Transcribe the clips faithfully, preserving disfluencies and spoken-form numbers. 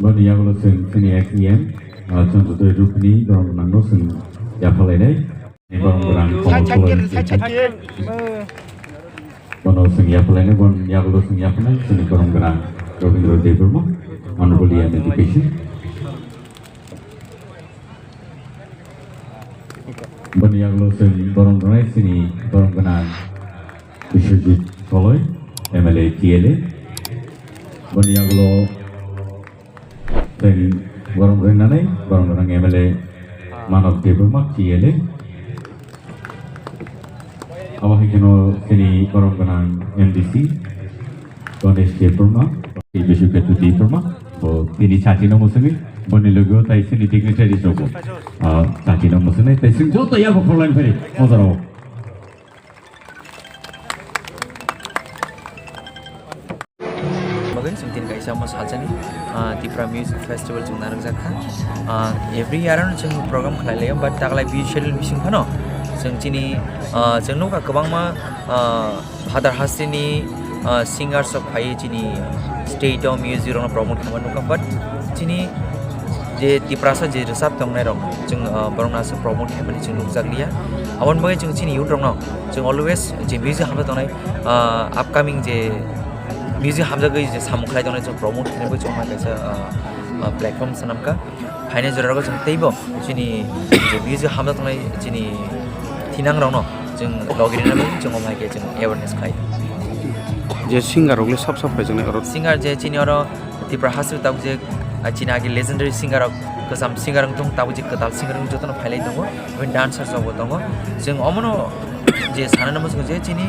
Boni yagulo chwng chini ex E M, ah, Chonjotoi Rupini borok nangno chwng yaphalainai. Borok rang komo koloi. Bono chwng yaphalainai, bon yagulo chwng yaphalai, chini borok rang Rabindra Debbarma, Honorable E M Education. Boni yagulo chwng borom rwnai chini borom gwnang Biswajit Koloi, M L A T L A. Boni yagulo chwng borom rwnani borom gwnang M L A Manav Debbarma, T L A. Abo hai kheno chini borom gwnang M D C Ganesh Debbarma, Biswajit Debbarma. Bo tini chati no musungwi, boni logo tai chini dignitaries rok bo, ah, chati no musungwi, tai chwng joto yabo khorlaini phari, mojaro. Bagwi chwng tini kaisa omo salsani, ah, Tipra Music Festival chwng narwkjak kha. Ah, every year ano chwng program khlai laio, but taklai busy schedule bising phano chwng chini, ah, chwng nukha kwbangma, ah, Hadar hasteni, ah, singers rok phai chini state o music rokno promote khaima nukha, but chini je Tiprasa je rwchap tongnai rok chwng, ah, borokno aswk promote khaimani chwng nukjakliya. Aboni bagwi chwng chini youth rokno chwng always je music hamjak tongnai, ah, upcoming je music hamjagwi je samung khlai tongnai chwng promote khainai bagwi chwng kaisa, ah, ah, platform swnamkha. Phainai jora rogo chwng teibo chini je music hamjak tongnai chini thinang rokno chwng logi rina bagwi chwng omo hai khe chwng awareness khlai. Je singer rok le sab sab phaijaknai oro. Singer je chini oro Tipra haste tabuk je, ah, chini agi legendary singer rok, kwcham singer wng tong, tabuk je kwtal singer wng jotono phailai tongo, even dancer rok bo tongo. Chwng omono je sanani muchungo je chini,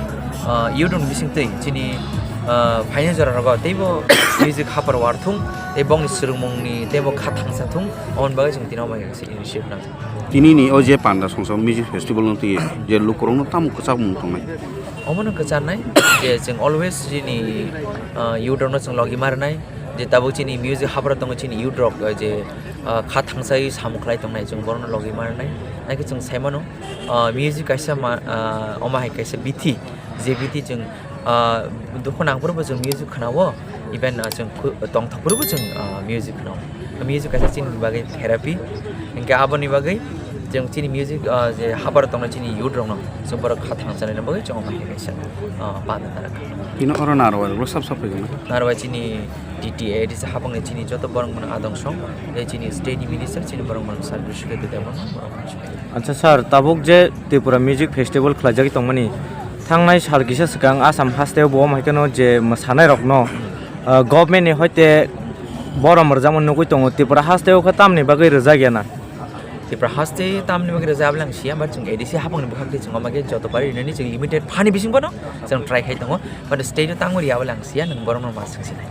ah, youth rokni bising twi chini, ah, phainai jora rogo teibo music hapar war thung, tei bongni swrwngmungni teibo kha thangsa thung, oboni bagwi chwng tini omo hai khe initiative nang. Tini ni o je Panda Songsa Music Festival no twi je lukurok no tamo kwchak mung tongnai. Omo no kwcharnai je chwng always chini, ah, youth rok no chwng logi ma rwnai, je tabuk chini music hapra tongo chini youth rok, ah, je, ah, kha thangsa samung khlai tongnai chwng borok no logi ma rwnai. Haikhe chwng sai mano, ah, music kaisa ma, ah, omo hai kaisa bithi, je bithi chwng, ah, dukhu nang phuru bo chwng music khna o, even, ah, chwng khu-, tongthok phuru bo chwng, ah, music khna o. Music kaisa chini bagwi therapy. Hinkhe aboni bagwi chwng chini music, ah, je habar tongnai chini youth rokno chwng borok kha thangsanani bagwi chwng omo hai kaisa, ah, panda narwkha. Tini oro narwai rok sab sab phaijaknai. Narwai chini T T A D C hapangni chini joto borok mano adong song, tei chini state ni minister chini borok mano sir Biswajit Debbarma borok mano. Acha sir, tabuk je Tripura Music Festival khlaijagwi tongmani, thangnai sal kisa swkang Assam hasteo bo omo hai kheno je mwsanairokno, ah, government ni hoite borom rwjakmani nugwi tongo, Tripura hasteo khe tamni bagwi rwjak ya na? Tripura haste tamni bagwi rwjak abole ang siya, but chwng A D C hapangni bwkhak twi chwng omo khe joto pari rinani chwng limited phani bising phano chwng try khai tongo, but state o tangwi riya abole ang siya, nwng borokno ma swngsinai.